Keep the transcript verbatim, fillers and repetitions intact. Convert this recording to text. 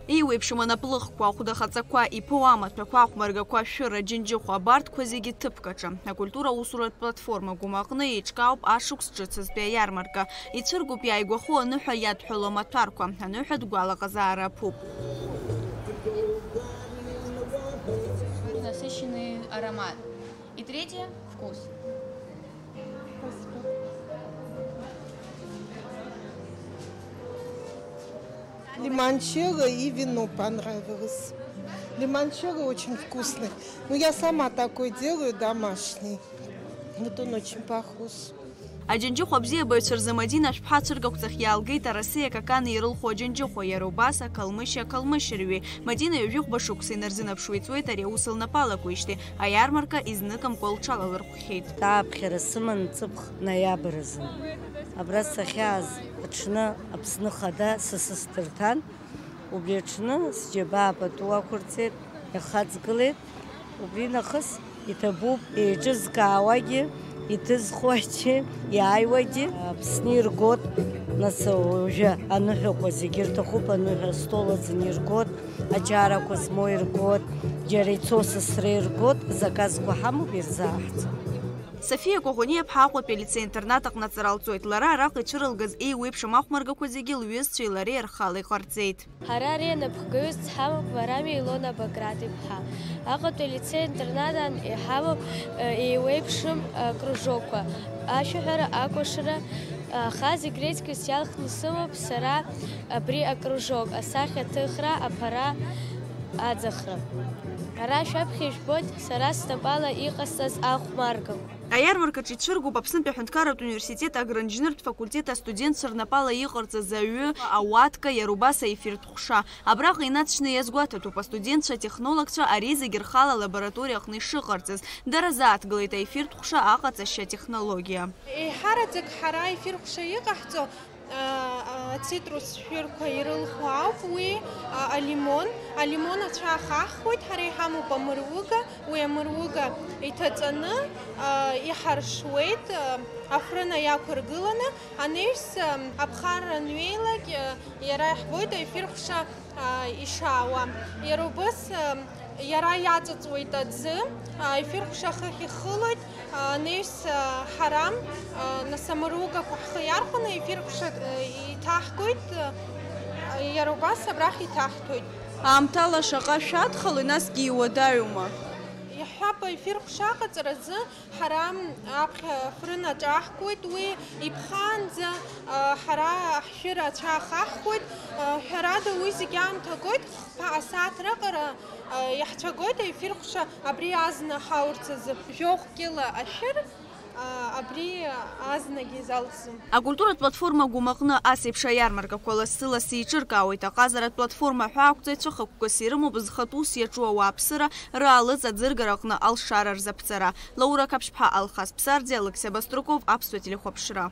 Еиуеиԥшым анаплыхқәа, ахәда хаҵақәа, иԥоу амаҭәақәа, ахәмаргақәа, ашәыра, Џьынџьыхәа, абарҭқәа зегьы ҭыԥк аҿы. Акультура усуратә платформа Гәымаҟны еиҿкаауп ашықәс ҿыцызтәи аиармарка. Ицәыргоуп иааигәахо аныҳәа иадҳәало амаҭәарқәа. Аныҳәатә гәалаҟазаара аԥуп. Насыщенный аромат. И третье, вкус. Лимончелло и вино понравилось. Лимончелло очень вкусный. Ну, я сама такой делаю, домашний. Вот он очень похож. Аџьынџьыхәа абзиабаҩцәа рзы Мадина Ашәԥҳа ацәыргақәҵахь иаалгеит Арасеи акакан ирылху аџьынџьыхәа, иара убас акалмышьа, акалмышьырҩи. Мадина ҩажәи хәба шықәса инарзынаԥшуа иҵуеит ари аус лнапалақәеижьҭеи. Аиармарка изныкымкәа лҽалалырхәхьеит. Ааԥхьара сыман ҵыԥх ноиабр азын. Абра сахьааз аҽны Аԥсны Ахада сасыс дырҭан. Убри аҽны сџьабаа пату ақәырҵеит, ихаҵгылеит. Убри нахыс иҭабуп еиҿызкаауагьы, иҭызхуагьы, иааиуагьы. Аԥсны иргот, нас уажәы аныҳәақәа зегьы рҭахуп, аныҳәа астол аӡын иргот, аҷарақәа змоу иргот, џьара ицо сасра иргот, заказқәа ҳамоуп, ирзааҳҵом. Софиа Коӷониаԥҳа Аҟәатәи алицеи-интернат аҟны аҵара лҵоит. Лара араҟа ицәырылгаз еиуеиԥшым ахәмаргақәа зегьы лҩызцәеи лареи рхала иҟарҵеит. Ҳара ари анапхгаҩыс дҳамоуп Варамиа Илона Баграт-иԥҳа. Аҟәатәи алицеи-интернатан иҳамоуп, э, еиуеиԥшым, э, кружокқәа, ашәаҳәара, акәашара, аха зегь реиҵкыс иалхны сымоуп сара абри акружок, асахьаҭыхра, аԥара, аӡахра. Ара шәаԥхьа ижәбоит сара снапала иҟасҵаз ахәмаргақәа. Аиармаркаҿы ицәыргоуп Аԥснытәи аҳәынҭқарратә университет агроинженертә факультет астудентцәа рнапала иҟарҵаз аҩы, ауатка, иара убас аефиртә ҟәша. Абраҟа инаҵшьны иазгәаҭатәуп астудентцәа, атехнологцәа ари зегьы рхала алабораториа аҟны ишыҟарҵаз. Дара зааҭгылеит аефиртә ҟәша аҟаҵашьа атехнологиа. Еиҳараӡак ҳара аефиртә ҟәша иҟаҳҵо, а, а, ацитрус шәырқәа ирылху ауп уи, а, алимон. Алимон ацәа ахаҳхуеит, ҳара иҳамоуп амыруга, уи амыруга иҭаҵаны, а, иҳаршуеит, а, афрын аиақәыргыланы, анаҩс, а, аԥхарра анҩеилак, а, иара иаҳбоит аефиртә ҟәша, а, ишаауа. Иара убас, а, иара иаҵыҵуеит аӡы, а, аефиртә ҟәша ахыхь ихылоит, а, анаҩс, а, ҳара, а, нас амыругақәа ҳхы иархәаны аефиртә ҟәша, а, иҭаҳгоит, а, иара убас абрахь иҭаҳҭоит. Аамҭала шаҟа шәадхалои, насгьы иуадаҩума? Иаҳҳәап, аефиртә ҟәша аҟаҵаразы ҳара аԥхьа афрын аҿаҳкуеит, уи иԥхаанӡа, а, ҳара ҳшәыра ацәа ахаҳхуеит. А, ҳәарада, уи зегь аамҭа гоит, хԥа асааҭ раҟара, а, иаҳцәагоит аефиртә ҟәша абри азна ҳаурц азы. Жәохә кьыла ашәыр, а, абри азнагьы изалҵӡом. Акультуратә платформа Гәымаҟны ас еиԥш аиармаркақәа лассы-лассы еиҿыркаауеит. Аҟазаратә платформа ҳәа ақәҵаҩцәа хықәкыс ирымоуп зхатә ус иаҿу ауааԥсыра рыалыҵ аӡыргарахны алшара рзаԥҵара. Лаура Қаԥшьԥҳа, Алхас Ԥсардиа, Алықьса Баструков, Аԥсуа телехәаԥшра.